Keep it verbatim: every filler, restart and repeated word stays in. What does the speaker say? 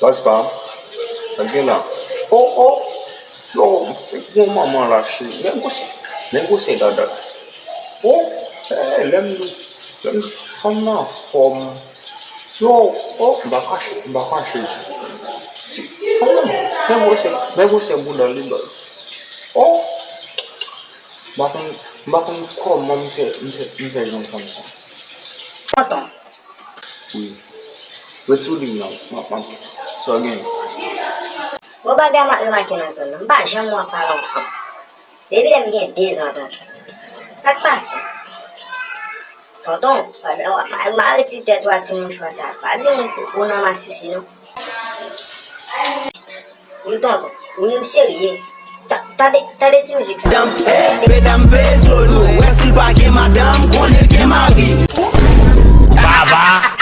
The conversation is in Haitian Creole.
Baz pa, sa gen la. Oh, oh. Yo, fèk gon manman lache. Men gwosè, men gwosè dada. Oh, eh, lè m di, lè m di, fanm nan anfòm. Yo, oh, m pa kache, m pa kache. Si, fanm nan, men gwosè, men gwosè bouda li baz. Oh, m pa konn, m pa konn kòman m fè, m fè, m fè jwenn fanm sa. Tonton. Wi. Ret sou liy nan, m ap, m ap, sa w gen? Bon, bagay m ap remake nan zòn nan, m pa janm wè w ap pale anfòm. Depi lè m gen de zan, tonton. Sa k pase? Tonton, pandan w ap mal, mal ti tèt ou a ti mouchwa sa, pa di m ou nan masisi, non. Wi, tonton. Wi, m serye. Ta-, tande, tande ti mizik sa. Medam, eh, medam, veye zye nou. Wè si l pa gen madanm, konnen l gen mari. Baba.